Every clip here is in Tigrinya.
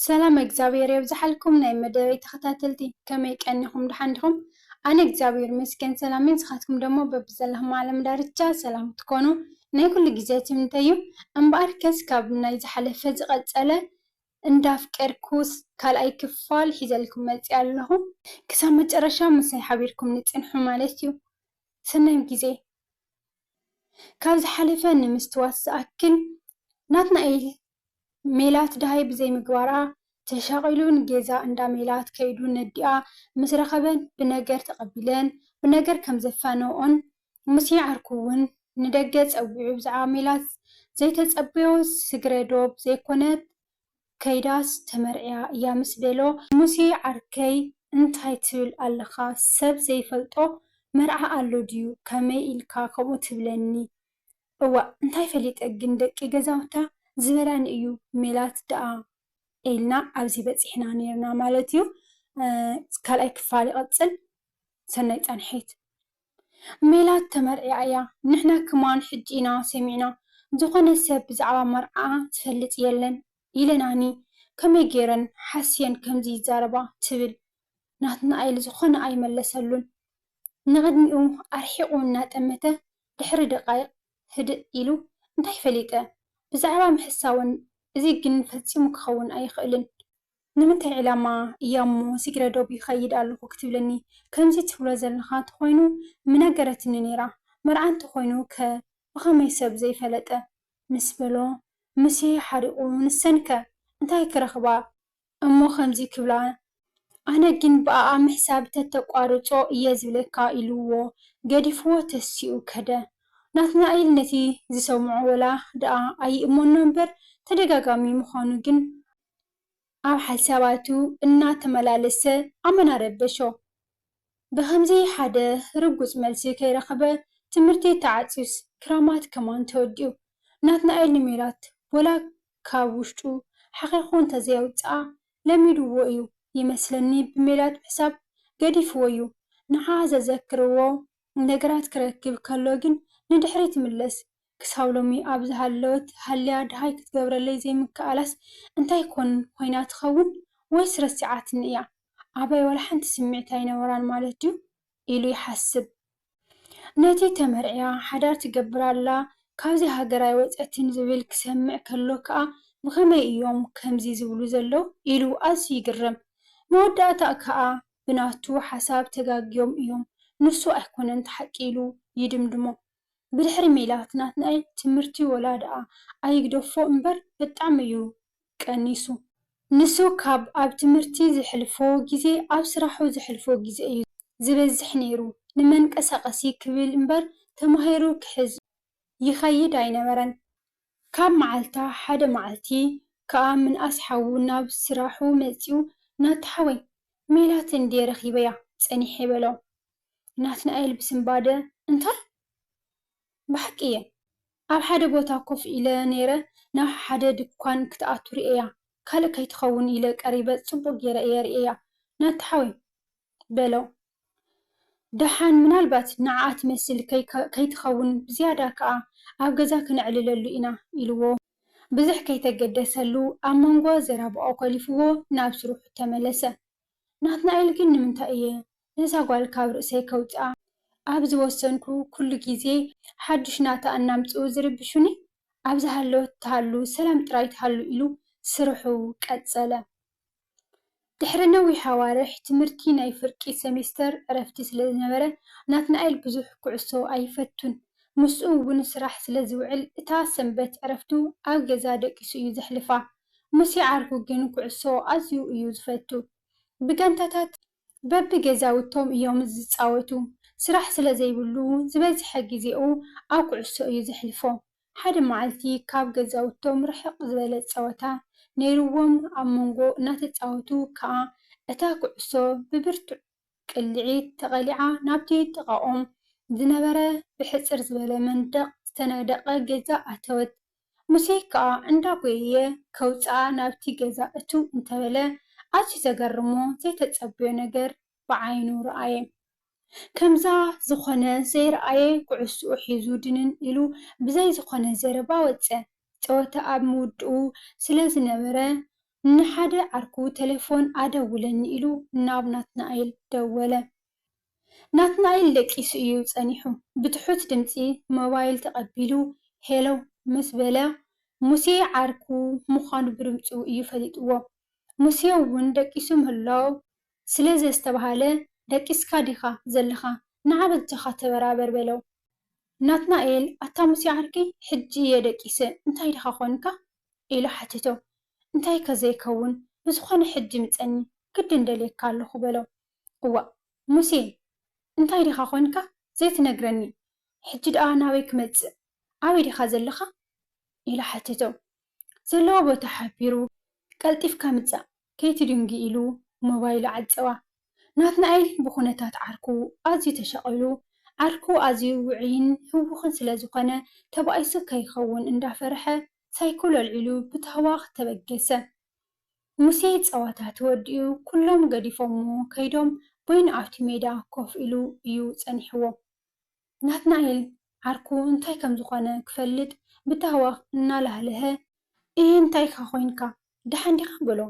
ሰላም እግዚኣብሔር የብዝሓልኩም ናይ መደበይ ተኸታተልቲ፣ ከመይ ቀኒኹም? ደሓን ዲኹም? ኣነ እግዚኣብሔር ይመስገን ሰላም እየ። ንስኻትኩም ደሞ በብዘለኹም ዓለም ዳርቻ ሰላም ክትኮኑ ናይ ኩሉ ግዜ ትምኒተይ እዩ። እምበኣርከስ ካብ ናይ ዝሓለፈ ዝቐጸለ እንዳፍቀርኩስ ካልኣይ ክፋል ሒዘልኩም መጺአ ኣለኹ። ክሳብ መጨረሻ ምሳይ ሓቢርኩም ንጽንሑ ማለት እዩ። ሰናይ ግዜ። ካብ ዝሓለፈ ንምስትዋስ ዝኣክል ናትናኤል ሜላት ደሃይ ብዘይምግባራ ተሻቒሉ ንገዛ እንዳ ሜላት ከይዱ ነዲኣ ምስ ረኸበን ብነገር ተቐቢለን ብነገር ከም ዘፋነኦን ሙሴ ዓርኩ እውን ንደገ ጸዊዑ ብዛዕባ ሜላት ዘይተጸበዮ ስግረ ዶብ ዘይኮነት ከይዳስ ተመርዕያ እያ ምስ በሎ፣ ሙሴ ዓርከይ እንታይ ትብል ኣለኻ? ሰብ ዘይፈልጦ መርዓ ኣሎ ድዩ? ከመይ ኢልካ ከምኡ ትብለኒ? እዋእ እንታይ ፈሊጠ ግን ደቂ ገዛውታ ዝበላኒ እዩ ሜላት ደኣ ኢልና ኣብዚ በጺሕና ኔርና ማለት እዩ። ካልኣይ ክፋል ይቐጽል። ሰናይ ጻንሒት። ሜላት ተመርዕያ እያ። ንሕና ከማን ሕጂ ኢና ሰሚዕና። ዝኾነ ሰብ ብዛዕባ መርዓኣ ዝፈልጥ የለን ኢለናኒ። ከመይ ገይረን ሓስየን ከምዚ ይዛረባ ትብል። ናትናኤል ዝኾነ ኣይመለሰሉን። ንቕድሚኡ ኣርሒቑ እናጠመተ ድሕሪ ደቓይቕ ህድእ ኢሉ እንታይ ፈሊጠ ብዛዕባ ምሕሳወን እዚ ግን ፈጺሙ ክኸውን ኣይኽእልን። ንምንታይ ዕላማ እያ እሞ ስግረ ዶብ ይኸይድ ኣለኹ ክትብለኒ ከምዚ ትብሎ ዘለኻ እንተኾይኑ ምነገረትኒ ነይራ። መርዓ እንተኾይኑ ከ ብኸመይ ሰብ ዘይፈለጠ? ምስ በሎ ሙሴ ሓሪቑ ንሰን ከ እንታይ ክረኽባ እሞ ከምዚ ክብላ ኣነ ግን ብኣኣ ምሕሳብ ተተቋርጾ እየ ዝብለካ ኢልዎ ገዲፍዎ ተሲኡ ከደ። ናትናኤል ነቲ ዝሰምዖ ወላ ደኣ ኣይእመኖ እምበር ተደጋጋሚ ምዃኑ ግን ኣብ ሓሳባቱ እናተመላለሰ ኣመና ረበሾ። ብኸምዚ ሓደ ርጉጽ መልሲ ከይረኸበ ትምህርቲ ተዓጽዩስ ክራማት ከማን ተወዲኡ። ናትናኤል ንሜላት ወላ ካብ ውሽጡ ሓኺኹ እንተዘየውጽኣ ለሚድዎ እዩ ይመስለኒ ብሜላት ምሕሳብ ገዲፍዎ እዩ። ንዓ ዘዘክርዎ ነገራት ክረክብ ከሎ ግን ንድሕሪት ይምለስ። ክሳብ ሎሚ ኣብ ዝሃለወት ሃልያ ደሃይ ክትገብረለይ ዘይምክኣላስ እንታይ ኮን ኮይና ትኸውን? ወይስ ረሲዓትኒ እያ? ኣባይ ዋላ ሓንቲ ስምዒት ኣይነበራን ማለት ድዩ? ኢሉ ይሓስብ። ነቲ ተመርዕያ ሓዳር ትገብር ኣላ ካብዚ ሃገር ኣይወጸትን ዝብል ክሰምዕ ከሎ ከኣ ብኸመይ እዮም ከምዚ ዝብሉ ዘለዉ? ኢሉ ኣዝዩ ይግረም። መወዳእታ ከኣ ብናቱ ሓሳብ ተጋግዮም እዮም ንሱ ኣይኮነን እቲ ሓቂ ኢሉ ይድምድሞ። ብድሕሪ ሜላት ናትናኤል ትምህርቲ ወላ ደኣ ኣይግደፎ እምበር ብጣዕሚ እዩ ቀኒሱ። ንሱ ካብ ኣብ ትምህርቲ ዘሕልፎ ግዜ ኣብ ስራሑ ዘሕልፎ ግዜ እዩ ዝበዝሕ ነይሩ። ንመንቀሳቐሲ ክብል እምበር ተማሂሩ ክሕዝ ይኸይድ ኣይነበረን። ካብ መዓልታ ሓደ መዓልቲ ከኣ ምንኣስ ሓዉ ናብ ስራሑ መጺኡ ናቲ ሓወይ ሜላት እንድየ ረኺበያ ጸኒሐ በሎ። ናትናኤል ብስንባደ እንታይ? ብሓቂ እየ። ኣብ ሓደ ቦታ ኮፍ ኢለ ነይረ ናብ ሓደ ድኳን ክትኣቱ ርእየያ። ካልእ ከይትኸውን ኢለ ቀሪበ ጽቡቕ ገይረ እየ ርእየያ። ናቲ ሓወይ በሎ። ደሓን ምናልባት ንዓኣ ትመስል ከይትኸውን ብዝያዳ ከኣ ኣብ ገዛ ክነዕልለሉ ኢና ኢልዎ። ብዙሕ ከይተገደሰሉ ኣብ መንጎ ዘረባኡ ኮሊፍዎ ናብ ስርሑ ተመለሰ። ናትናኤል ግን ንምንታይ እየ ነዛ ጓል ካብ ርእሰይ ከውጽኣ ኣብ ዝወሰንኩ ኩሉ ግዜ ሓዱሽ ናታ እናምጽኡ ዝርብሹኒ? ኣብ ዝሃለወት ትሃሉ ሰላም ጥራይ ትሃሉ ኢሉ ስርሑ ቀጸለ። ድሕሪ ነዊሕ ኣዋርሕ ትምህርቲ ናይ ፍርቂ ሰሜስተር ዕረፍቲ ስለ ዝነበረ ናትናኤል ብዙሕ ኩዕሶ ኣይፈቱን። ምስኡ እውን ስራሕ ስለ ዝውዕል እታ ሰንበት ዕረፍቱ ኣብ ገዛ ደቂሱ እዩ ዘሕልፋ። ሙሴ ዓርኩ ግን ኩዕሶ ኣዝዩ እዩ ዝፈቱ። ብጋንታታት በብገዛውቶም እዮም ዝጻወቱ። ስራሕ ስለ ዘይብሉ ዝበዝሐ ግዜኡ ኣብ ኩዕሶ እዩ ዘሕልፎ። ሓደ መዓልቲ ካብ ገዛውቶም ርሕቕ ዝበለ ጸወታ ነይርዎም ኣብ መንጎ እናተጻወቱ ከኣ እታ ኩዕሶ ብብርቱዕ ቅልዒት ተቐሊዓ ናብቲ ጥቓኦም ዝነበረ ብሕጽር ዝበለ መንደቕ ዝተነደቐ ገዛ ኣተወት። ሙሴ ከኣ እንዳጎየየ ከውጽኣ ናብቲ ገዛ እትው እንተበለ ኣዝዩ ዘገርሞ ዘይተጸበዮ ነገር ብዓይኑ ረኣየ። ከምዛ ዝኾነ ዘይረኣየ ኩዕሶኡ ሒዙ ድንን ኢሉ ብዘይ ዝኾነ ዘረባ ወጸ። ጸወታ ኣብ ምውድኡ ስለ ዝነበረ ንሓደ ዓርኩ ተሌፎን ኣደውለኒ ኢሉ ናብ ናትናኤል ደወለ። ናትናኤል ደቂሱ እዩ ጸኒሑ። ብትሑት ድምጺ ሞባይል ተቐቢሉ፣ "ሄሎ" ምስ በለ፣ ሙሴ ዓርኩ ምዃኑ ብድምጹ እዩ ፈሊጥዎ። ሙሴ እውን ደቂሱ ምህላው ስለ ዘስተብሃለ፣ "ደቂስካ ዲኻ ዘለኻ? ንዓ በጃኻ ተበራበር" በሎ። ናትናኤል፣ "ኣታ ሙሴ ዓርከይ፣ ሕጂ እየ ደቂሰ፣ እንታይ ዲኻ ኾንካ?" ኢሉ ሓተቶ። "እንታይ ከ ዘይከውን፣ ብዝኾነ ሕጂ ምጸኒ፣ ግድን ደልየካ ኣለኹ" በሎ። "እዋእ ሙሴ፣ እንታይ ዲኻ ኾንካ ዘይትነግረኒ? ሕጂ ደኣ ናበይ ክመጽእ? ኣበይ ዲኻ ዘለኻ?" ኢሉ ሓተቶ። ዘለዎ ቦታ ሓቢሩ፣ "ቀልጢፍካ ምጻእ፣ ከይትድንጉ" ኢሉ ሞባይሉ ዓጸዋ። ናትናኤል ብኹነታት ዓርኩ ኣዝዩ ተሻቒሉ። ዓርኩ ኣዝዩ ውዑይን ህውኽን ስለ ዝኾነ፣ ተባኢሱ ከይኸውን እንዳፈርሐ፣ ሳይክሉ ኣልዒሉ ብታህዋኽ ተበገሰ። ሙሴ ጸወታ ተወዲኡ፣ ኩሎም ገዲፎሞ ከይዶም፣ በይኑ ኣብቲ ሜዳ ኮፍ ኢሉ እዩ ጸኒሕዎ። ናትናኤል ዓርኩ እንታይ ከም ዝኾነ ክፈልጥ ብታህዋኽ እናላህለሀ፣ "እህ፣ እንታይ ኢኻ ኮይንካ? ደሓን ዲኻ?" በሎ።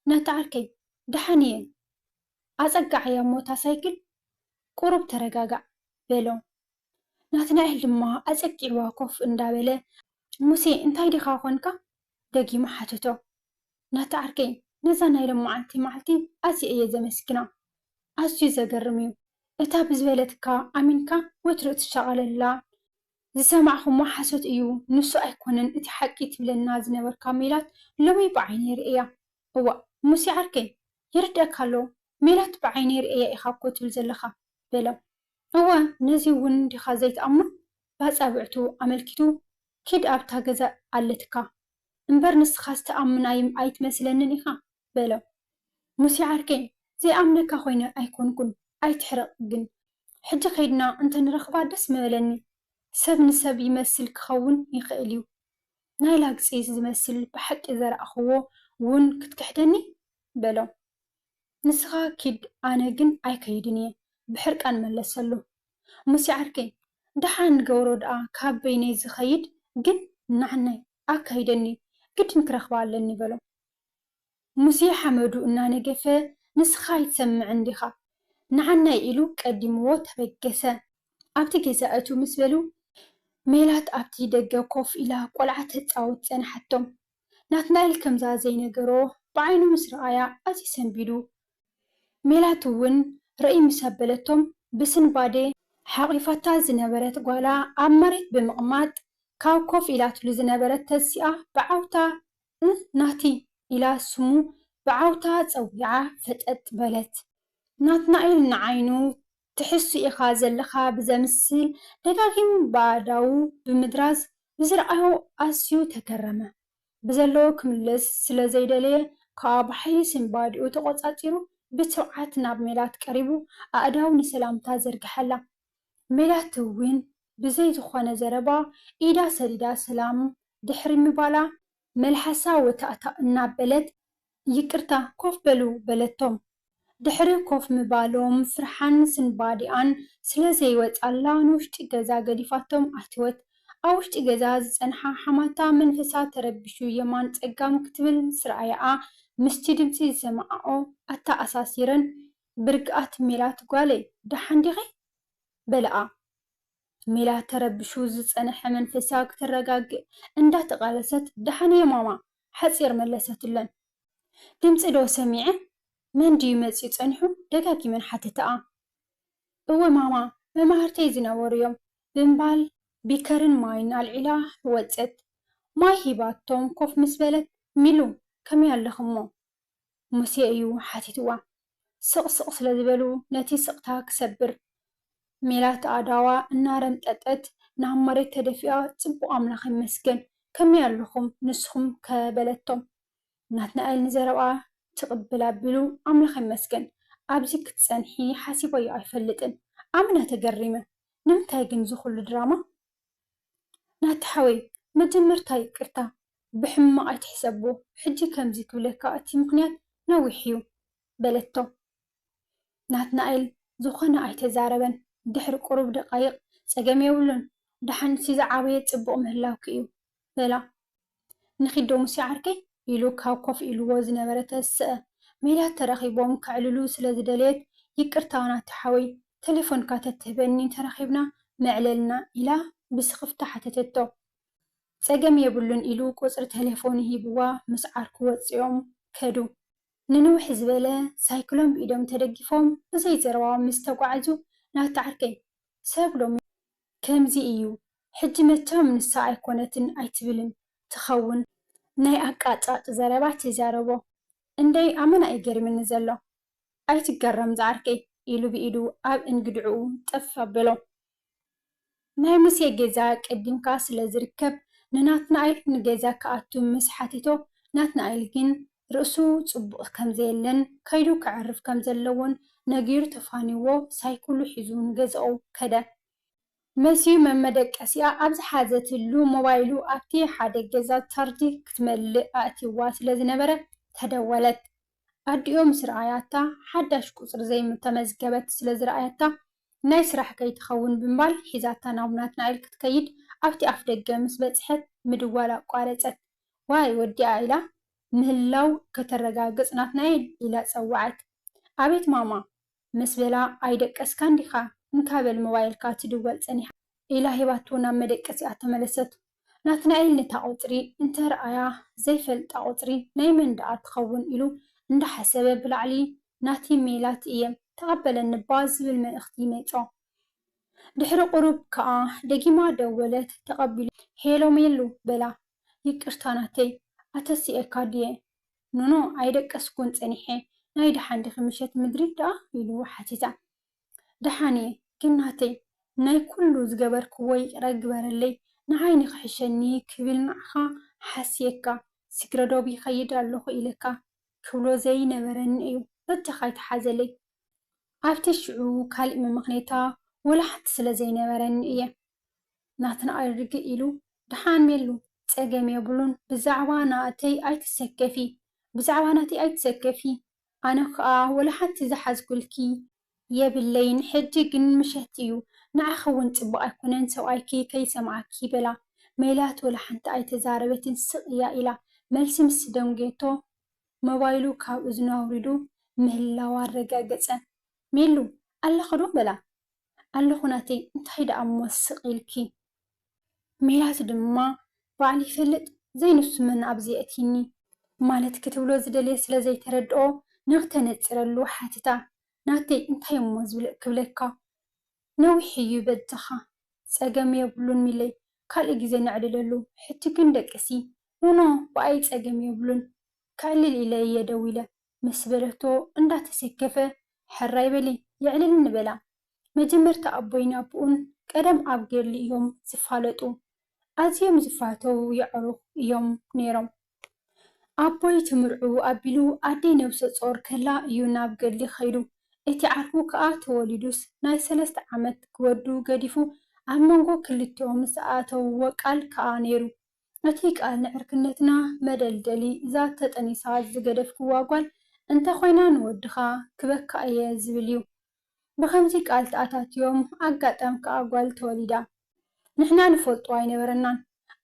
"ናቲ ዓርከይ፣ ደሓን እየ። ኣጸግዓያ እሞ እታ ሳይክል፣ ቁሩብ ተረጋጋዕ" በሎ። ናትናኤል ድማ ኣጸጊዕዋ ኮፍ እንዳበለ፣ "ሙሴ፣ እንታይ ዲኻ ኮንካ?" ደጊሙ ሓተቶ። "ናቲ ዓርከይ፣ ነዛ ናይ ሎማዓንቲ መዓልቲ ኣዝየ እየ ዘመስግና። ኣዝዩ ዘገርም እዩ። እታ ብዝበለትካ ኣሚንካ ወትሩ እትሻቐለላ፣ ዝሰማዕኹሞ ሓሶት እዩ፣ ንሱ ኣይኮነን እቲ ሓቂ ትብለና ዝነበርካ ሜላት ሎሚ ብዓይነይ ርእያ። እዋእ፣ ሙሴ ዓርከይ፣ ይርደኣካ ኣሎ፣ ሜላት ብዓይነይ ርእያ ኢኻ እኮ ትብል ዘለኻ" በሎ። "እወ፣ ነዚ እውን ዲኻ ዘይትኣምኖ?" ባጻብዕቱ ኣመልኪቱ፣ "ኪድ ኣብታ ገዛ ኣለትካ እምበር ንስኻስ ትኣምን ኣይ-፣ ኣይትመስለንን ኢኻ" በሎ። "ሙሴ ዓርከይ፣ ዘይኣምነካ ኮይነ ኣይኮንኩን፣ ኣይትሕረቕ ግን። ሕጂ ከይድና እንተንረኽባ ደስ ምበለኒ። ሰብ ንሰብ ይመስል ክኸውን ይኽእል እዩ። ናይ ላግጺ ዝመስል ብሓቂ ዘርኣኽዎ እውን ክትክሕደኒ?" በሎ። "ንስኻ ኪድ፣ ኣነ ግን ኣይከይድን እየ" ብሕርቃን መለሰሉ። "ሙሴ ዓርከይ፣ ደሓን ንገብሮ ደኣ ካብ በይነይ ዝኸይድ፣ ግን ንዓናይ ኣካይደኒ፣ ግድን ክረኽባ ኣለኒ" በሎ። ሙሴ ሓመዱ እናነገፈ፣ "ንስኻ ኣይትሰምዕን ዲኻ? ንዓናይ" ኢሉ ቀዲምዎ ተበገሰ። ኣብቲ ገዛ እትው ምስ በሉ፣ ሜላት ኣብቲ ደገ ኮፍ ኢላ ቆልዓ ተጻውት ጸንሓቶም። ናትናኤል ከምዛ ዘይነገሮ ብዓይኑ ምስ ረኣያ ኣዝዩ ሰንቢዱ። ሜላት እውን ርእይ ምስ ኣበለቶም፣ ብስንባዴ ሓቒፋታ ዝነበረት ጓላ ኣብ መሬት ብምቕማጥ፣ ካብ ኮፍ ኢላትሉ ዝነበረት ተሲኣ ብዓውታ፣ "እ፣ ናቲ" ኢላ ስሙ ብዓውታ ጸዊዓ ፈጠጥ በለት። ናትናኤል ንዓይኑ ትሕሱ ኢኻ ዘለኻ ብዘምስል ደጋጊሙ ብኣእዳዉ ብምድራዝ ብዝረኣዮ ኣዝዩ ተገረመ። ብዘለዎ ክምልስ ስለ ዘይደለየ ከኣ ብሓይሊ ስንባዲኡ ተቖጻጺሩ ብትብዓት ናብ ሜላት ቀሪቡ ኣእዳዉ ንሰላምታ ዘርግሐላ። ሜላት እውን ብዘይ ዝኾነ ዘረባ ኢዳ ሰዲዳ ሰላም ድሕሪ ምባላ፣ መልሓሳ ወታእታእ እናበለት፣ "ይቅርታ፣ ኮፍ በሉ" በለቶም። ድሕሪ ኮፍ ምባሎም ፍርሓን ስንባዲኣን ስለ ዘይወጻላ ንውሽጢ ገዛ ገዲፋቶም ኣትወት። ኣብ ውሽጢ ገዛ ዝጸንሓ ሓማታ መንፈሳ ተረቢሹ የማን ጸጋም ክትብል ምስ ረኣያኣ፣ ምስቲ ድምጺ ዝሰማዓኦ ኣተኣሳሲረን፣ ብርግኣት ሜላት፣ "ጓለይ፣ ደሓን ዲኺ?" በለኣ። ሜላት ተረቢሹ ዝጸንሐ መንፈሳ ክተረጋግእ እንዳተቓለሰት፣ "ደሓን እየ ማማ" ሓጺር መለሰትለን። "ድምጺ ዶ ሰሚዐ? መን ድዩ መጺኡ ጸኒሑ?" ደጋጊመን ሓተታኣ። "እወ ማማ፣ መማህርተይ ዝነበሩ እዮም" ብምባል ቢከርን ማይን ኣልዒላ ወጸት። ማይ ሂባቶም ኮፍ ምስ በለት፣ "ሚሉ፣ ከመይ ኣለኽሞ?" ሙሴ እዩ ሓቲትዋ። ስቕ ስቕ ስለ ዝበሉ ነቲ ስቕታ ክሰብር፣ ሜላት ኣእዳዋ እናረምጠጠት ናብ መሬት ተደፊኣ፣ "ጽቡቕ ኣምላኽ ይመስገን፣ ከመይ ኣለኹም ንስኹም ከ?" በለቶም። ናትናኤል ንዘረብኣ ትቕብል ኣቢሉ፣ "ኣምላኽ ይመስገን፣ ኣብዚ ክትጸንሒ ሓሲበዮ ኣይፈልጥን፣ ኣመና ተገሪመ፣ ንምንታይ ግን እዚ ኩሉ ድራማ?" "ናቲ ሓወይ፣ መጀመርታ ይቅርታ፣ ብሕማቕ ኣይትሕሰቦ፣ ሕጂ ከምዚ ክብለካ እቲ ምኽንያት ነዊሕ እዩ" በለቶ። ናትናኤል ዝኾነ ኣይተዛረበን። ድሕሪ ቁሩብ ደቃይቕ፣ "ጸገም የብሉን፣ ደሓንሲ ዝዓበየ ጽቡቕ ምህላውኪ እዩ" በላ። "ንኺድ ዶ ሙሴ ዓርከይ?" ኢሉ ካብ ኮፍ ኢልዎ ዝነበረ ተስአ። ሜላት ተራኺቦም ከዕልሉ ስለ ዝደለየት፣ "ይቅርታ ናቲ ሓወይ፣ ቴሌፎንካ ተትህበኒ ተራኺብና መዕለልና" ኢላ ብስኽፍታ ሓተተቶ። "ጸገም የብሉን" ኢሉ ቁጽሪ ቴሌፎኑ ሂብዋ ምስ ዓርኩ ወጺኦም ከዱ። ንንውሕ ዝበለ ሳይክሎም ብኢዶም ተደጊፎም ብዘይ ዘረባ ምስ ተጓዕዙ፣ "ናቲ ዓርከይ፣ ሰብ ሎሚ ከምዚ እዩ፣ ሕጂ መቸም ንሳ ኣይኮነትን ኣይትብልን ትኸውን፣ ናይ ኣቃጫጭ ዘረባ ትዛረቦ፣ እንደይ ኣመና እዩ ገሪምኒ ዘሎ፣ ኣይትገረም ዝዓርከይ" ኢሉ ብኢዱ ኣብ እንግድዕኡ ጠፍ ኣበሎ። ናይ ሙሴ ገዛ ቀዲምካ ስለ ዝርከብ ንናትናኤል ንገዛ ክኣቱ ምስ ሓቲቶ፣ ናትናኤል ግን ርእሱ ጽቡቕ ከም ዘየለን ከይዱ ከዕርፍ ከም ዘለዎን ነጊሩ ተፋንይዎ ሳይክሉ ሒዙ ንገዛኡ ከደ። መስዩ መመደቀሲኣ ኣብ ዝሓዘትሉ ሞባይሉ ኣብቲ ሓደ ገዛ ቻርጅ ክትመልእ ኣእትይዋ ስለ ዝነበረ ተደወለት። ኣዲኡ ምስ ረኣያታ ሓዳሽ ቁጽሪ ዘይምተመዝገበት ስለ ዝረኣያታ ናይ ስራሕ ከይትኸውን ብምባል ሒዛታ ናብ ናትናኤል ክትከይድ ኣብቲ ኣፍ ደገ ምስ በጽሐት ምድዋል ኣቋረጸት። "ዋይ ወዲኣ" ኢላ ምህላው ከተረጋግጽ "ናትናኤል" ኢላ ጸውዓት። "ኣቤት ማማ" ምስ በላ "ኣይደቀስካን ዲኻ? እንካ በል ሞባይልካ ትድወል ጸኒሓ" ኢላ ሂባቶ ናብ መደቀሲኣ ተመለሰት። ናትናኤል ነታ ቁጽሪ እንተ ረኣያ ዘይፈልጣ ቁጽሪ ናይ መን ደኣ ትኸውን ኢሉ እንዳሓሰበ ብላዕሊ "ናቲ ሜላት እየ ተቐበለኒ እባ" ዝብል መልእኽቲ መጾ። ድሕሪ ቁሩብ ከኣ ደጊማ ደወለት ተቐቢሉ "ሄሎ ሜሉ" በላ። "ይቅርታ ናተይ ኣተሲኤካ ድየ?" "ኖኖ ኣይደቀስኩን ጸኒሐ ናይ ደሓን ዲኺ ምሸት ምድሪ ደኣ?" ኢሉ ሓቲታ። "ደሓን እየ ግን ናተይ ናይ ኩሉ ዝገበርክዎ ይቅረ ግበረለይ ንዓይ ንኽሕሸኒ ክብል ንዓኻ ሓስየካ ስግረዶብ ይኸይድ ኣለኹ ኢለካ ክብሎ ዘይነበረኒ እዩ በጃኻ ኣይትሓዘለይ ኣብቲ ሽዑ ካሊእ መመኽነይታ ወላ ሓንቲ ስለ ዘይነበረኒ እየ። ናትናኤል ርግእ ኢሉ፣ ደሓን ሜሉ፣ ጸገም የብሉን፣ ብዛዕባ ናተይ ኣይትሰከፊ፣ ብዛዕባ ናተይ ኣይትሰከፊ፣ ኣነ ኸኣ ወላ ሓንቲ ዝሓዝኩልኪ የብለይን፣ ሕጂ ግን ምሸት እዩ፣ ንዓኺ እውን ጽቡቕ ኣይኮነን ሰብኣይኪ ከይሰምዓኪ በላ። ሜላት ወላ ሓንቲ ኣይተዛረበትን ስቕ እያ ኢላ መልሲ ምስ ደንጎየቶ ሞባይሉ ካብ እዝኑ ኣውሪዱ ምህላው ኣረጋገጸ። ሜሉ፣ ኣለኺ ዶ በላ። ኣለኹ ናተይ፣ እንታይ ደኣ እሞ ስቕ ኢልኪ? ሜላት ድማ ባዕሉ ይፈልጥ ዘይንሱ መን ኣብዚ የእትይኒ ማለት ክትብሎ ዝደለየ ስለ ዘይተረድኦ ንክተነጽረሉ ሓቲታ። ናተይ እንታይ እሞ ዝብል ክብለካ ነዊሕ እዩ በጃኻ። ጸገም የብሉን ሚለይ ካልእ ግዜ ነዕልለሉ ሕጂ ግን ደቅሲ። ኖኖ ብኣይ ጸገም የብሉን ከዕልል ኢለ እየ ደዊለ ምስ በለቶ እንዳተሰከፈ ሕራይ በሊ የዕልልኒ በላ። መጀመርታ ኣቦይን ኣቦኡን ቀደም ኣብ ገድሊ እዮም ዝፋለጡ። ኣዝዮም ዝፋተዉ የዕሩኽ እዮም ነይሮም። ኣቦይ ትምርዕው ኣቢሉ ኣደይ ነብሰ ጾር ከላ እዩ ናብ ገድሊ ከይዱ። እቲ ዓርኩ ከኣ ተወሊዱስ ናይ ሰለስተ ዓመት ክወዱ ገዲፉ ኣብ መንጎ ክልቲኦም ዝኣተውዎ ቃል ከኣ ነይሩ። እቲ ቃል ንዕርክነትና መደልደሊ እዛ ተጠኒሳ ዝገደፍክዋ ጓል እንተኾይና ንወድኻ ክበካ እየ ዝብል እዩ። ብኸምዚ ቃል ተኣታትዮም ኣጋጣም ከኣ ጓል ተወሊዳ። ንሕና ንፈልጦ ኣይነበረናን።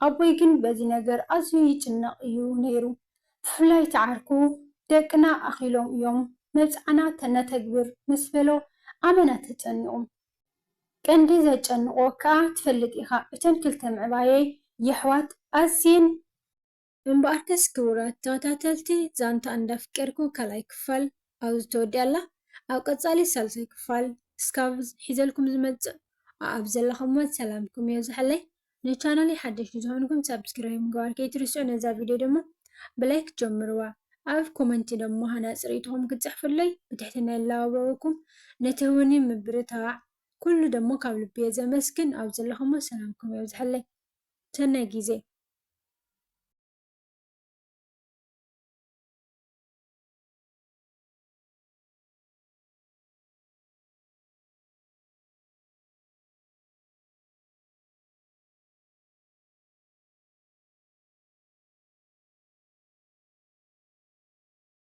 ኣቦይ ግን በዚ ነገር ኣዝዩ ይጭነቕ እዩ ነይሩ። ብፍላይ እቲ ዓርኩ ደቅና ኣኺሎም እዮም መብጽዓና ተነተግብር ምስ በሎ ኣመና ተጨኒቑ። ቀንዲ ዘጨንቖ ከኣ ትፈልጥ ኢኻ እተን ክልተ ምዕባየይ የሕዋት ኣዝየን እምበኣርከስ ክቡራት ተኸታተልቲ ዛንታ እንዳፍቀርኩ ካልኣይ ክፋል ኣብዚ ተወዲኣ ኣላ። ኣብ ቀጻሊ ሳልሳይ ክፋል እስካብ ሒዘልኩም ዝመጽእ ኣብ ዘለኹሞ ሰላምኩም የብዝሓለይ። ንቻናለይ ሓደሽቲ ዝኾንኩም ሳብስክራይብ ምግባር ከይትርስዑ፣ ነዛ ቪድዮ ድማ ብላይክ ጀምርዋ። ኣብ ኮመንቲ ድማ ሃናጺ ርእይቶኹም ክትጽሕፉለይ ብትሕትና ይላበወኩም። ንትህቡኒ ምብርታዕ ኩሉ ደሞ ካብ ልቢ እየ ዘመስግን። ኣብ ዘለኹሞ ሰላምኩም የብዝሓለይ። ሰናይ ግዜ።